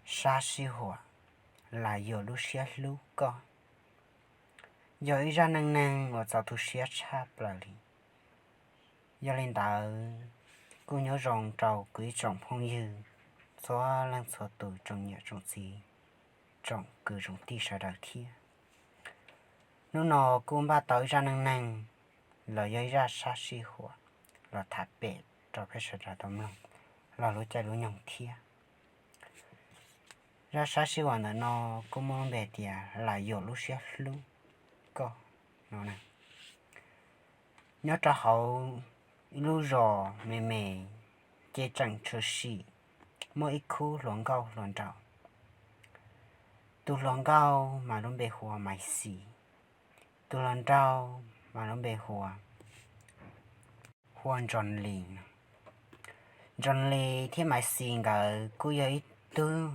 Sab sij huam, lam yuam lub siab hlub koj, yog ib zaj neej neeg uas txaus tu siab tshaj plaws li. Yog li ntawd, kuj nyob zoo rau kuv ib tsoom phooj ywg txhua leej txhua tus, tsoom niam tsoom txiv, tsoom kwv tsoom tij sawv daws thiab. Hnub no kuj npaj tau ib zaj neej neeg los yog ib zaj sab sij huam los tham pem rau peb sawv daws tau mloog los lub caij lub nyoog thiab. Zaj sab sij huam ntawm no kuj muaj lub npe tias lam yuam lub siab hlub koj no. Nyob rau hauv ib lub zos me me, ces tseem tshwm sim muaj ib khub hluas nkauj hluas nraug. Tus hluas nkauj mas lub npe hu ua Maiv Xis, tus hluas nraug mas lub npe hu ua, hu ua Ntsoos Lis no. Ntsoos Lis thiab Maiv Xis nkawd kuj yog ib tug,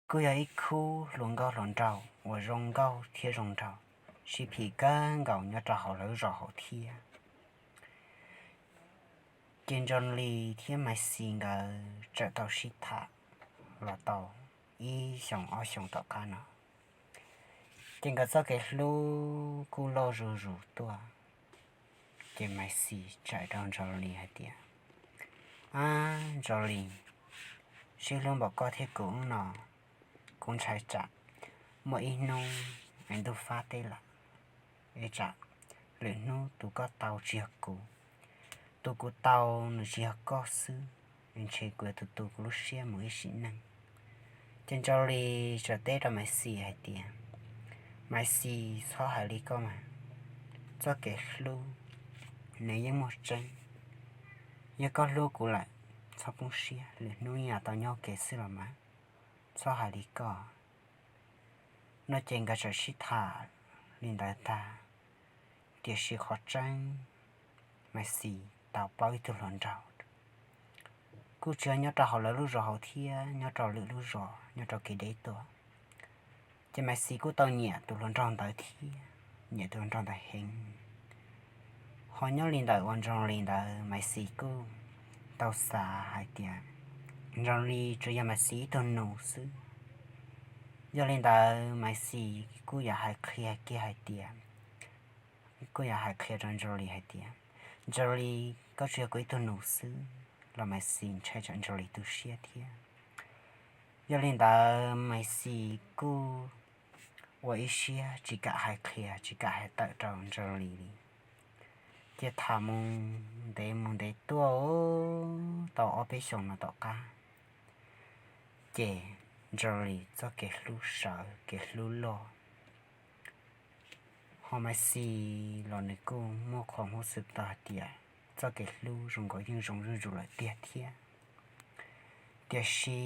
kuj yog ib khub hluas nkauj hluas nraug uas zoo nkauj thiab zoo nraug, sib phim kawg nkaus nyob rau hauv lawv lub zos hauv thiab. Ces Ntsoos Lis thiab Maiv Xis nkawd txawm tau sib tham los tau ib xyoos ob xyoos tom qab no, ces nkawd txoj kev hlub kuj loj zuj zus tuaj. Ces Maiv Xis txawm hais rau Ntsoos Lis hais tias, Ab Ntsoos Lis, sib hlub npaum koj thiab kuv no, kuv ntshai tsam muaj ib hnub es ntuj fab teb lawm, es tsam lwm hnub tus koj tau tsis yog kuv, tus kuv tau nws tsis yog koj xwb, es ntshe kuv yuav tu tu kuv lub siab mus ib sim neej. Ces Ntsoos Lis txawm teb rau Maiv Xis hais tias, Maiv Xis, txhob hais li koj mas, txoj kev hlub nws yeej muaj tseeb. Yog koj hlub kuv lawm, txhob poob siab, lwm hnub yeej tau nyob ua ke xwb los mas, txhob hais li koj. No ces nkawd txawm sib tham li ntawd tag, tiam sis qhov tseeb, Maiv Xis tau paub ib tug hluas nraug, kuj tsis yog nyob rau hauv lawv lub zos hauv thiab, nyob rau lwm lub zos nyob rau kev deb tuaj. Ces Maiv Xis kuj tau nyiam tus hluas nraug ntawd thiab, nyiam tus hluas nraug ntawd heev. Ho nyob li ntawm uas Ntsoos Lis ntawd, Maiv Xis kuj tau xav hais tias Ntsoos Lis tsuas yog Maiv Xis ib tug nus xwb. Yog li ntawd Maiv Xis kuj yuav hais qhia kiag hais tias, kuj yuav hais qhia rau Ntsoos Lis hais tias, Ntsoos Lis, koj tsuas yog kuv ib tug nus xwb los Maiv Xis ntshai tsam Ntsoos Lis tu siab thiab. Yog li ntawd Maiv Xis kuj ua ib siab tsis kam hais qhia, tsis kam hais tawm rau Ntsoos Lis li. Ces tham mus ntev mus ntev tuaj tau ob peb xyoos no tom qab, ces Ntsoos Lis txoj kev hlub sawv kev hlub loj. Ho Maiv Xis los nws kuj muaj qhov muab xwm tau hais tias txoj kev hlub zoo nkaus yeej zoo zuj zus lawm tiag thiab. Tiam sis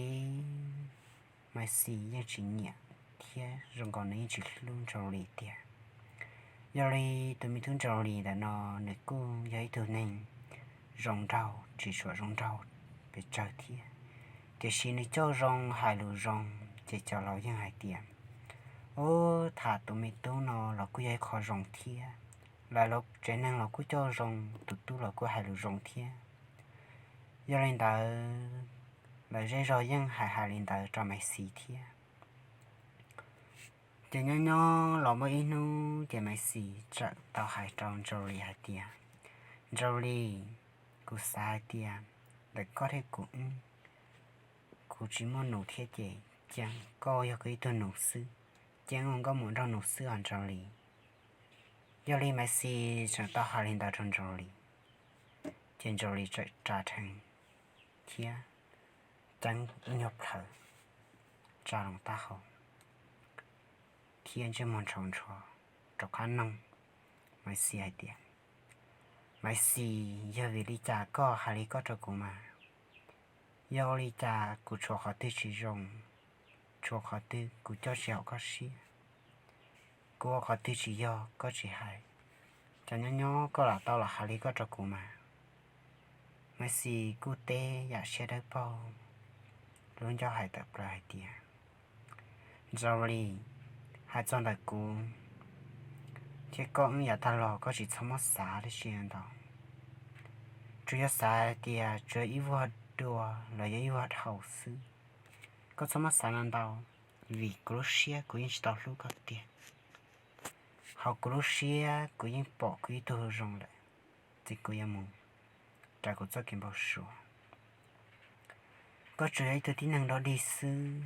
Maiv Xis yeej tsis nyiam thiab zoo nkaus nws yeej tsis hlub Ntsoos Lis tiag. Yog li tus me tub Ntsoos Lis ntawm no nws kuj yog ib tug neeg zoo nraug, tsis tshua zoo nraug pes tsawg thiab, tiam sis nws coj zoo hais lus zoo, ces cov laus yeej hais tias, ub, tham tus me tub no los kuj yog ib qho zoo thiab. Lawv tsev neeg los kuj coj zoo, tus tub los kuj hais lus zoo thiab. Yog li ntawd, lawv zej zog yeej hais hais li ntawd rau Maiv Xis thiab. Ces nyob nyob los muaj ib hnub ces Maiv Xis txawm tau hais rau Ntsoos Lis hais tias, Ntsoos Lis, kuv xav hais tias ntawm koj thiab kuv wb, kuv tsis muaj nus thiab ces cia koj yog kuv ib tug nus xwb, cia wb ua nkauj muam nraug nus xwb os Ntsoos Lis. Yog li Maiv Xis tseem tau hais li ntawd rau Ntsoos Lis, ces Ntsoos Lis txawm tsa rhees thiab ceeb ib nyuag plhaw tsa loo taub hau thiab ntsej muag ntshauv ntshov rov qab noog Maiv Xis hais tias, Maiv Xis, yog vim li cas koj hais li koj rau kuv mas? Yog ua li cas kuv tshuav qhov twg tsis zoo, tshuav qhov twg kuv coj tsis haum koj siab, kuv ua qhov twg tsis yog koj tsis hais, cas nyob nyob koj lam tau los hais li koj rau kuv mas? Maiv Xis kuj teb yam siab dawb paug, lub ncauj hais tawm plaws hais tias, Ntsoos Lis, hais txog ntawm kuv thiab koj wb yav tag los koj tsis txhob muab xav dab tsi ntau, tsuas yog xav hais tias tsuas ib vuag dua los yog ib vuag dhau xwb. Koj txhob muab xav ntau, vim kuv lub siab kuv yeej tsis tau hlub koj tiag. Hauv kuv lub siab kuv yeej pom kuv ib tug zoo lawm, ces kuv yuav mus raws kuv txoj kev npau suav. Koj tsuas yog ib tug tib neeg dog dig xwb.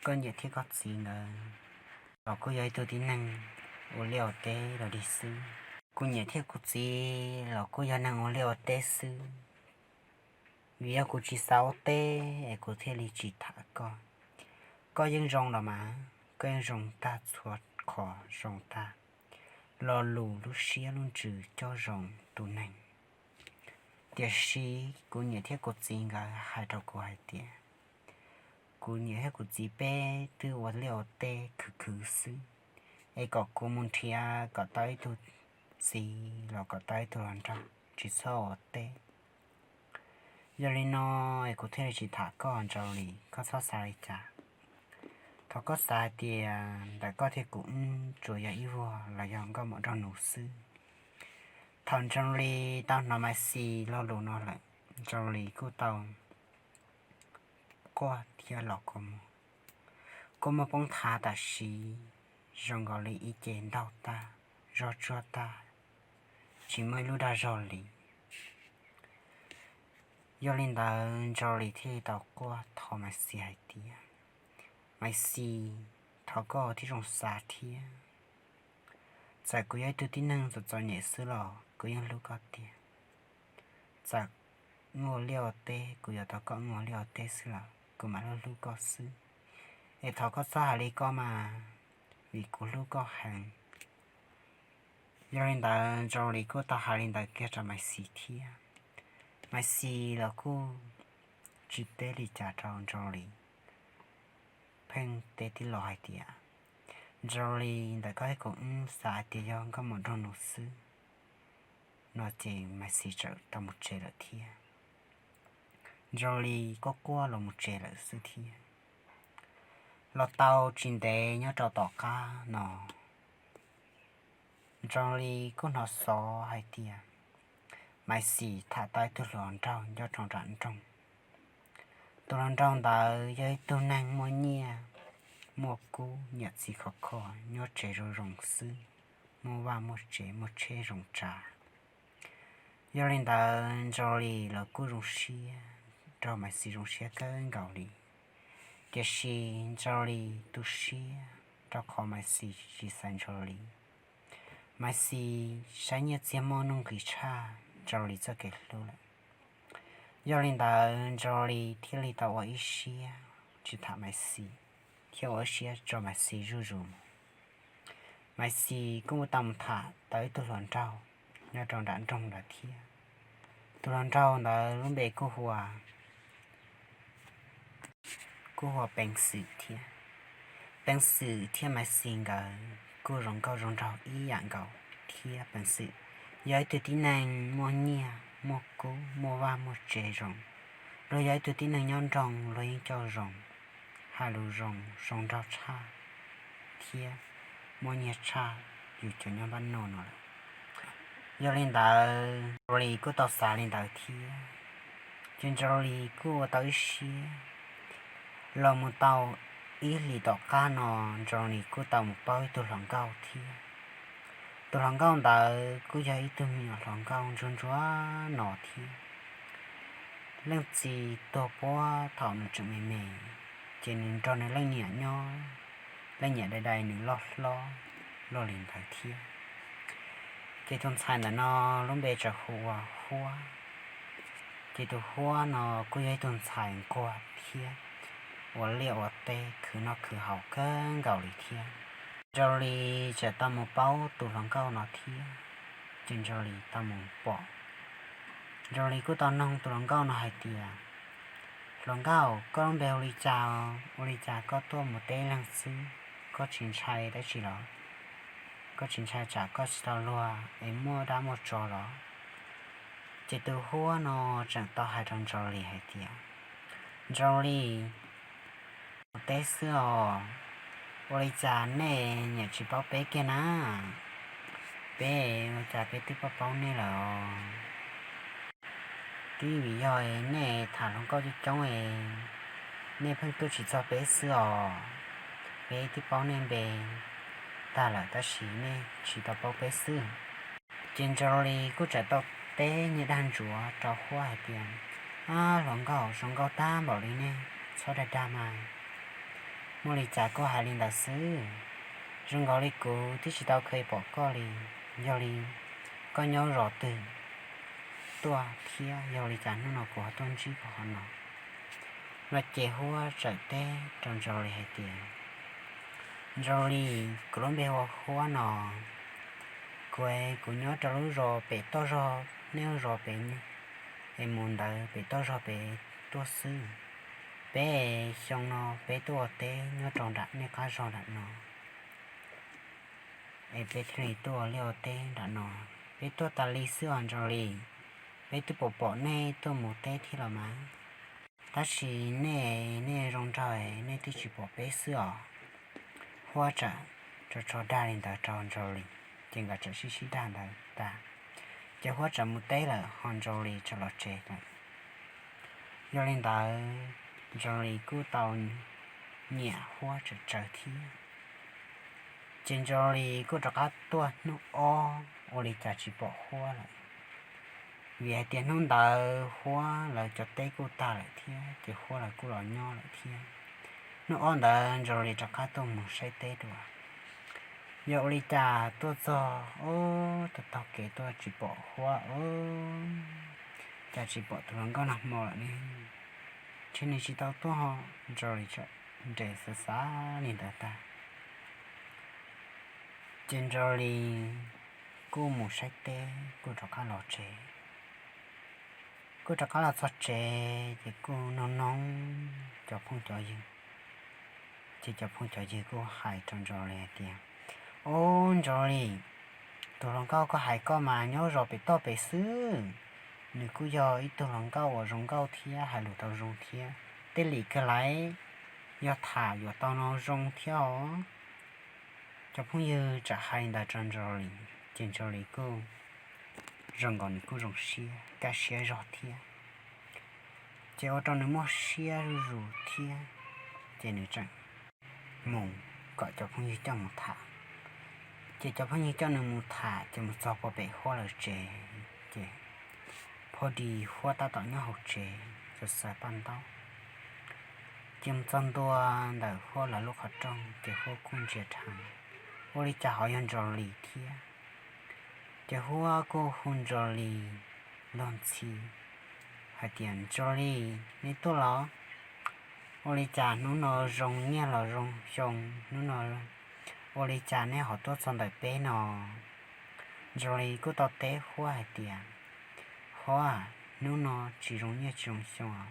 Koj niam thiab koj txiv nkawd los kuj yog ib tug tib neeg ua liaj ua teb dog dig xwb. Kuv niam thiab kuv txiv los kuj yog neeg ua liaj ua teb xwb. Vim yog kuv tsis xav ua teb es kuv thiaj li tsis tham koj. Koj yeej zoo los mas, koj yeej zoo tag txhua qhov, zoo tag lo lus, lub siab lub ntsws, coj zoo tus neeg. Tiam sis kuv niam thiab kuv txiv nkawd hais rau kuv hais tias, kuv niam thiab kuv txiv peb twb ua liaj ua teb khwv khwv xwb, es kom kuv mus nrhiav kom tau ib tug txiv los kom tau ib tug hluas nraug, tsis txhob ua teb. Yog li no es kuv thiaj li tsis tham koj, Ntsau Lis, koj txhob xav li cas. Thov koj xav hais tias ntawm koj thiab kuv wb tsuas yog ib vuag los yog nkauj muam nraug nus xwb. Thaum Ntsau Lis tau hnov Maiv Xis lo lus no lawm, Ntsau Lis kuj tau quaj thiab los kua muag. Kua muag poob thav tam sim, zoo nkaus li ib ce ntaug tag, zog tsuag tag, tsis muaj ib lub dag zog li. Yog li ntawd Ntsau Lis thiaj li tau quaj thov Maiv Xis hais tias, Maiv Xis, thov koj ua tib zoo xav thiab. Txawm kuv yog ib tug tib neeg txom txom nyem xwb los kuv yeej hlub koj tiag. Txawm wb ua liaj ua teb, kuv yuav tau koj wb ua liaj ua teb xwb los kuv mam li hlub koj xwb. Es thov koj txhob hais li ko mas, vim kuv hlub koj heev. Yog li ntawd Ntsau Lis kuj tau hais li ntawd kiag rau Maiv Xis thiab. Maiv Xis los kuj tsis teb li cas rau Ntsau Lis, pheej teb tib lo hais tias, Ntsau Lis, ntawm koj thiab kuv wb xav hais tias yog nkauj muam nraug nus xwb. No ces Maiv Xis txawm tau mus tsev lawm thiab. Ntsau Lis quaj quaj los mus tsev lawm xwb thiab. Los tau tsis ntev nyob rau tom qab no, Ntsau Lis kuj hnov xov hais tias Maiv Xis tham tau ib tug hluas nraug nyob rau nram nroog. Tus hluas nraug ntawd yog ib tug neeg muaj nyiaj muaj kub, niam txiv khov kho, nyob tsev zoo zoo xwb, muaj vaj muaj tsev, muaj tsheb zoo tsav. Yog li ntawd Ntsau Lis los kuj zoo siab, nrog Maiv Xis zoo siab kawg nkaus li. Tiam sis Ntsau Lis tu siab rau qhov Maiv Xis tsis xaiv Ntsau Lis. Maiv Xis saib nyiaj txiag muaj nuj nqis tshaj Ntsau Lis txoj kev hlub lawm. Yog li ntawd Ntsau Lis thiaj li tau ua ib siab tsis tham Maiv Xis, thiab ua ib siab tso Maiv Xis zuj zus mus. Maiv Xis kuj tau mus tham tau ib tug hluas nraug nyob rau nram nroog ntawd thiab. Tus hluas nraug ntawd lub npe kuj hu ua, kuj hu ua Peev Xwm thiab. Peev Xwm thiab Maiv Xis nkawd kuj zoo nkauj zoo nraug ib yam nkaus thiab. Peev Xwm yog ib tug tib neeg muaj nyiaj muaj kub, muaj vaj muaj tsev zoo, luag yog ib tug tib neeg nyob nroog luag yeej coj zoo, hais lus zoo, zoo nraug tshaj thiab muaj nyiaj tshaj yus cov nyob npab noj no lawm. Yog li ntawd Ntsau Lis kuj tau xav li ntawd thiab. Ces Ntsau Lis kuj ua tau ib siab. Los mus tau ib hlis tom qab no, Ntsau Lis kuj tau mus paub ib tug hluas nkauj thiab. Tus hluas nkauj ntawd kuj yog ib tug me nyuam hluas nkauj ntsuag ntsuag no thiab. Leej txiv tuag puag thaum nws tseem me me, ces nws nrog nws leej niam nyob, leej niam dai dai nws loj hlob luaj li ntawd thiab. Ces tus ntxhais ntawm no lub npe txawm hu ua Huab. Ces tus Huab no kuj yog ib tug ntxhais nquag thiab, ua liaj ua teb khwv noj khwv haus kawg nkaus li thiab. Ntsau Lis tseem tau mus paub tus hluas nkauj no thiab, ces Ntsau Lis tau mus pom. Ntsau Lis kuj tau noog tus hluas nkauj no hais tias, Hluas nkauj, koj lub npe hu li cas? Ua li cas koj tuaj mus teb leeg xwb? Koj tsis ntshai dab tsi los? Koj tsis ntshai tsam koj tsis tau luag es muaj dab muaj tsov los? Ces tus Huab no tseem tau hais rau Ntsau Lis hais tias, Ntsau Lis, mus teb xwb os. Ua li cas nej nyiam tsis paub peb kiag na? Peb ua cas peb twb paub paub nej lawm os. Twb vim yog nej tham hluas nkauj coob coob es Nej pheej tuaj tsis txog peb xwb os. Peb twb paub nej npe tag lawm tab sis nej tsis tau paub peb xwb. Ces Ntsas Lis kuj txawm tau teb niag dag ntsuav rau Huab hais tias, Ab, hluas nkauj, zoo nkauj tag npaum li nej, txhob dag dag mas. Muaj li cas kuj hais li ntawd xwb. Zoo nkaus li kuv twb tsis tau kheev pom koj li. Yog li koj nyob zos twg tuaj thiab yog li cas hnub no kuv ho tuaj ntsib koj hauv no? No ces Huab txawm teb rau Ntsas Lis hais tias, Ntsas Lis, kuv lub npe hu ua Huab no. Kuv, kuv nyob rau lub zos pem toj zog nej lub zos pem, es mus ntawd pem toj zog pem tuaj xwb. Peb xyoo no peb tuaj ua teb nyob rau nram nej qab zog nram no, es peb thiaj li tuaj ua liaj ua teb nram no. Peb tuaj tas li xwb os Ntsas Lis. Peb twb pom pom nej tuaj mus teb thiab los mas, tab sis nej, nej zoo nraug nej twb tsis pom peb xwb os. Huab txawm tso tso dag li ntawd rau Ntsas Lis, ces nkawd txawm sib sib dag ntawd tas, ces Huab txawm mus teb lawm ho Ntsas Lis txawm los tsev lawm. Yog li ntawd, Ntsas Lis kuj tau nyiam Huab tsawv tsawv thiab. Ces Ntsas Lis kuj rov qab tuaj hnub ob ua li cas tsis pom Huab lawm, vim hais tias hnub ntawd Huab lawv cov teb kuj tag lawm thiab ces Huab lawv kuj los nyob lawm thiab. Hnub ob ntawd Ntsas Lis rov qab tuaj mus saib teb dua, yog ua li cas tuaj txog, ub, taug taug kev tuaj tsis pom Huab os, cas tsis pom tus hluas nkauj nag hmo lawm ne? Ntshe nws tsis tau tuaj ho. Ntsas Lis txawm nres xav xav li ntawd tag, ces Ntsas Lis kuj mus saib teb kuj rov qab los tsev. Kuj rov qab los txog tsev ces kuj noog noog cov phooj cov ywg, ces cov phooj cov ywg kuj hais rau Ntsas Lis hais tias, Ub, Ntsas Lis, tus hluas nkauj koj hais koj mas nyob zos pem toj pem xwb. Nws kuj yog ib tug hluas nkauj uas zoo nkauj thiab hais lus tau zoo thiab, tej lim kawg laiv, yog tham yuav tau no zoo thiab os. Cov phooj ywg txawm hais li ntawd rau Ntsas Lis ces Ntsas Lis kuj zoo nkaus nws kuj zoo siab kaj siab zog thiab, ces ua rau nws muaj siab zuj zus thiab, ces nws txawm mus kom cov phooj ywg coj mus tham. Ces cov phooj ywg coj nws mus tham ces mus txog puag pem Huab lawv tsev, ces phob dis Huab tab tom nyob hauv tsev xaws xaws paj ntaub. Ces mus txog ntua ntawm Huab lawv lub qhov rooj ces Huab kuj ntsia dheev, ua li cas ho yog Ntsas Lis thiab. Ces Huab kuj hu Ntsas Lis luag ntxhi hais tias, Ntsas Lis, nej tuaj los? Ua li cas hnub no zoo nyiaj los zoo xyoo, hnub no ua li cas nej ho tuaj txog ntawm peb no? Ntsas Lis kuj tau teb Huab hais tias, Huab, hnub no tsis zoo nyiaj tsis zoo xyoo,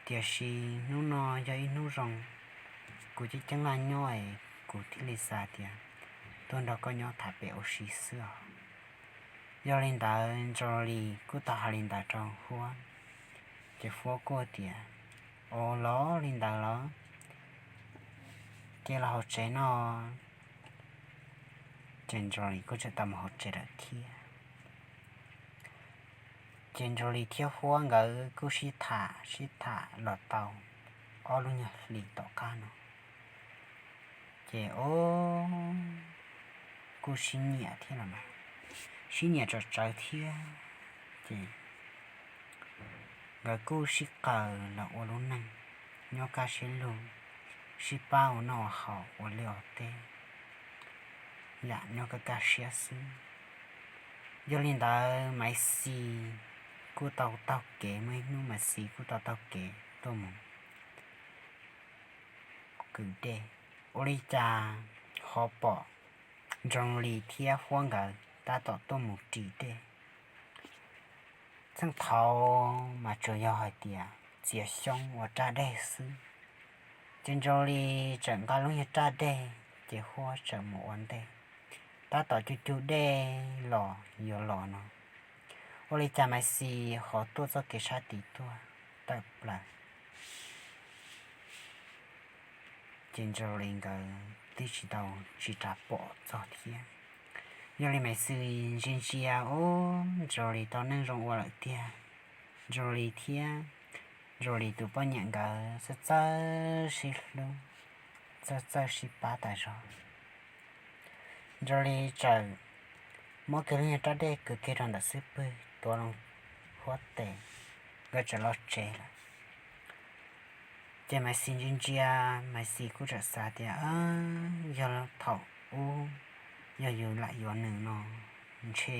tiam sis hnub no yog ib hnub zoo, kuv ceeb ceeb laj nyob es kuv thiaj li xav tias tuaj nrog koj nyob tham pem ua si xwb os. Yog li ntawd Ntsas Lis kuj tau hais li ntawd rau Huab, ces Huab kuj tias, Ua los li ntawd los, ces los hauv tsev no. Ces Ntsas Lis kuj tseem tau mus hauv tsev lawm thiab. Ces Ntsas Lis thiab Huab nkawd kuj sib tham sib tham los tau ob lub nyuag hlis tom qab no, ces o, kuj sib nyiam thiab los mas, sib nyiam tsawv tsawv thiab, ces nkawd kuj sib qaws los ua lub neej, nyob kaj siab lug, sib pab ua noj ua haus ua liaj ua teb, yam nyob kaj kaj siab xwb. Yog li ntawd Maiv Xis kuj tau taug kev, muaj ib hnub Maiv Xis kuj tau taug kev tuaj mus kwv dej. Ua li cas ho pom Ntsas Lis thiab Huab nkawd tab tom tuaj mus ris dej. Txheej thaud mas tsuas yog hais tias txiav xyoob ua raj dej xwb, ces Ntsas Lis txawm nqa lub nyuag raj dej, ces Huab txawm mus ua ntej, tab tom cug cug dej los yuav los no, ua li cas Maiv Xis ho tuaj txoj kev sab tid tuaj tawm plaws, ces Ntsas Lis nkawd twb tsis tau tsis ras pom txog thiab. Yog li Maiv Xis ntsia ntsia, ub, Ntsas Lis tau neej zoo ua lawm tiag. Ntsas Lis thiab Nraus Lis tus poj niam nkawd txawj txawj sib hlub, txawj txawj sib pab tas zog. Nraus Lis txawm muab kiag lub nyuag rab dej kwv kiag rau ntawm xub pwg tuav loo huab tes, nkawd txawm los tsev lawm. Ces Maiv Xis ntsia ntsia, Maiv Xis kuj txawm xav tias, Yog thaum ub yog yus lam yuav nws no, ntshe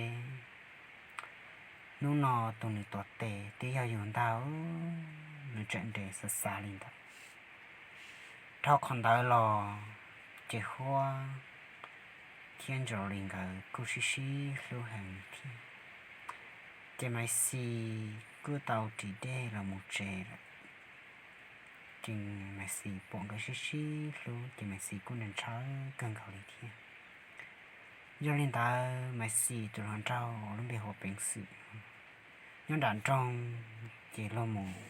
hnub no tus nws tuav tes twb yog yus ntag. Nws tseem nres xav xav li ntawd. Dhau qhov ntawd los ces Huab thiab Nraus Lis nkawd kuj sib sib hlub heev thiab. Ces Maiv Xis kuj tau ris dej los mus tsev lawm. Ces Maiv Xis pom nkawd sib sib hlub ces Maiv Xis kuj ntshaw kawg nkaus li thiab. Yog li ntawd Maiv Xis tus hluas nraug uas lub npe hu ua Peev Xwm nyob nram nroog, ces luag mus,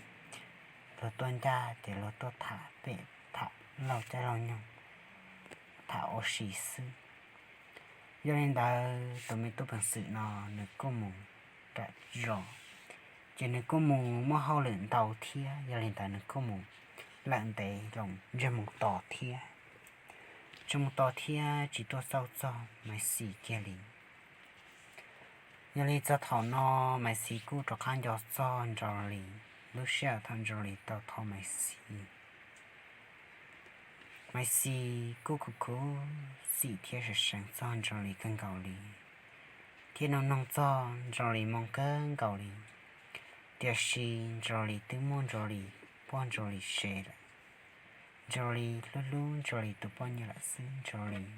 luag tuaj ncaj ces luag tuaj tham pem, tham laug caij laug nyoog, tham ua si xwb. Yog li ntawd tus me tub Peev Xwm no nws kuj mus nram zos, ces nws kuj mus muaj hauj lwm ntau thiab, yog li ntawd nws kuj mus lawm ntev los ntsej muag to thiab. Ntsej muag to thiab tsis tuaj xauj txog Maiv Xis kiag li. Yog li txog thaum no Maiv Xis kuj rov qab nco txog Nraus Lis. Lub sij hawm thaum Nraus Lis tau thov Maiv Xis, Maiv Xis kuj khuv khuv xim thiab seev seev txog Nraus Lis kawg nkaus li, thiab nug noog txog Nraus Lis moo kawg nkaus li. Tiam sis Nraus Lis twb muaj Nraus Lis poj Nraus Lis sev lawm. Nraus Lis hlub hlub Nraus Lis tus poj niam lawm xwb, Nraus Lis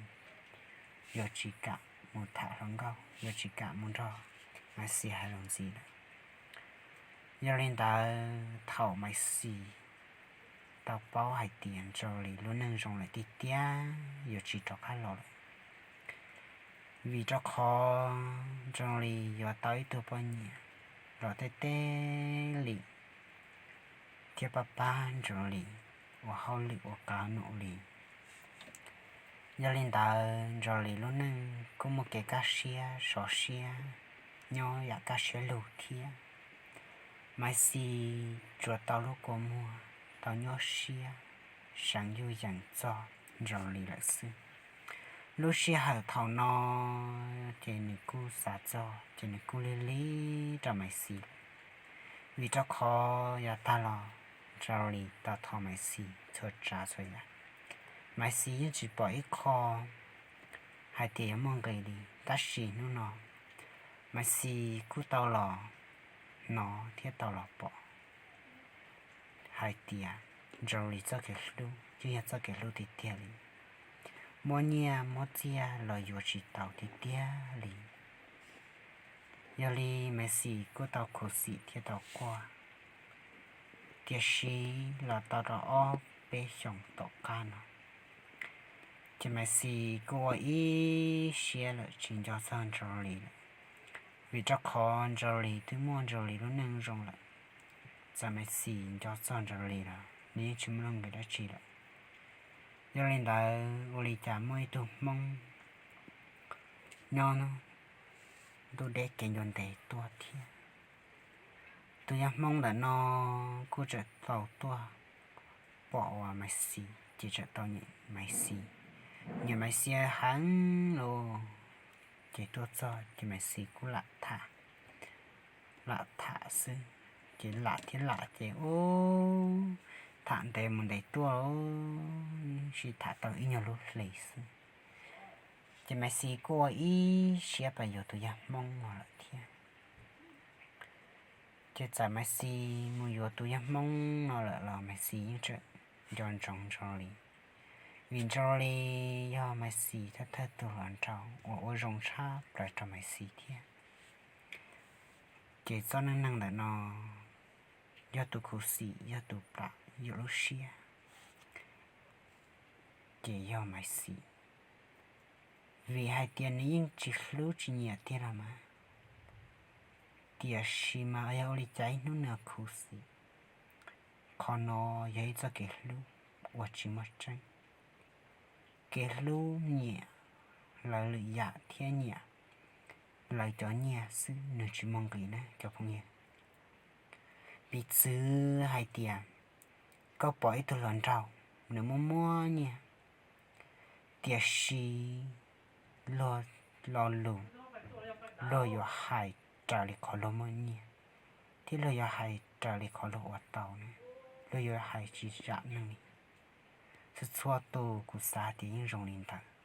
yuav tsis kam mus tham hluas nkauj, yuav tsis kam mus nrog Maiv Xis hais lus ntxiv lawm. Yog li ntawd thaum Maiv Xis tau paub hais tias Nraus Lis lub neej zoo lawm tiag tiag, yuav tsis rov qab los lawm, vim rau qhov Nraus Lis yuav tau ib tug poj niam los tej tej li thiab pab pab Nraus Lis ua hauj lwm ua qab num li. Yog li ntawd Nraus Lis lub neej kuj muaj kev kaj siab sov siab, nyob yam kaj siab lug thiab. Maiv Xis tsuas tau lub kua muag tau nyuaj siab seev yuj yees txog Nraus Lis lawm xwb. Lub sij hawm thaum no ces nws kuj xav txog ces nws kuj lig lig rau Maiv Xis lawm, vim rau qhov yav tag los Nraus Lis tau thov Maiv Xis txhua tsav txhua yam. Maiv Xis yeej tsis pom ib qho hais tias yuav muaj nqis li, tab sis hnub no Maiv Xis kuj tau los hnov thiab tau los pom hais tias Nraus Lis txoj kev hlub yeej yog txoj kev hlub tiag tiag li, muab nyiaj muab txiaj los yuav tsis tau tiag tiag li. Yog li Maiv Xis kuj tau khuv xim thiab tau quaj. Tiam sis los tau rau ob peb xyoos tom qab no, ces Maiv Xis kuj ua ib siab lawm tsis nco txog Nraus Lis lawm, vim rau qhov Nraus Lis twb muaj Nraus Lis lub neej zoo lawm. Txawm Maiv Xis nco txog Nraus Lis los nws yeej tsis muaj nuj nqis dab tsi lawm. Yog li ntawd ua li cas muaj ib tug Hmoob nyob ntuj deb kev ncua ntev tuaj thiab. Tus yawg Hmoob ntawm no kuj txawm tau tuaj pom uas Maiv Xis ces txawm tau nyiam Maiv Xis, nyiam Maiv Xis heev lawm. Ces tuaj txog ces Maiv Xis kuj lam tham, lam tham xwb, ces lam thiab lam ces ub, tham ntev mus ntev tuaj, sib tham tau ib nyuag lub hlis xwb, ces Maiv Xis kuj ua ib siab pab yuav tus yawg Hmoob no lawm thiab. Ces txawm Maiv Xis mus yuav tus yawg Hmoob no lawm los Maiv Xis yeej tseem nco ntsoov Nraus Lis, vim Nraus Lis yog Maiv Xis thawj thawj tus hluas nraug uas ua zoo tshaj plaws rau Maiv Xis thiab. Ces txoj neej neeg ntawm no yog tus khuv xim yog tus plam yuam lub siab ces yog Maiv Xis, vim hais tias nws yeej tsis hlub tsis nyiam tiag los mas. Tiam sis mas yog ua li cas ib hnub nws khuv xim. Qhov no yog ib txoj kev hlub uas tsis muaj tseeb, kev hlub nyiam lawv lwm yam thiab nyiam lawv cov nyiaj xwb, nws tsis muaj nqis na cov phooj ywg. Piv txwv hais tias koj pom ib tug hluas nraug, nws muaj muaj nyiaj, tiam sis luag lo lus, luag yuav hais raws li qhov luag muaj nyiaj, thiab luag yuav hais raws li qhov luag ua tau na, luag yuav hais tsis zam neeg li. Txhua txhua tus kuv xav tias yeej zoo li ntawd.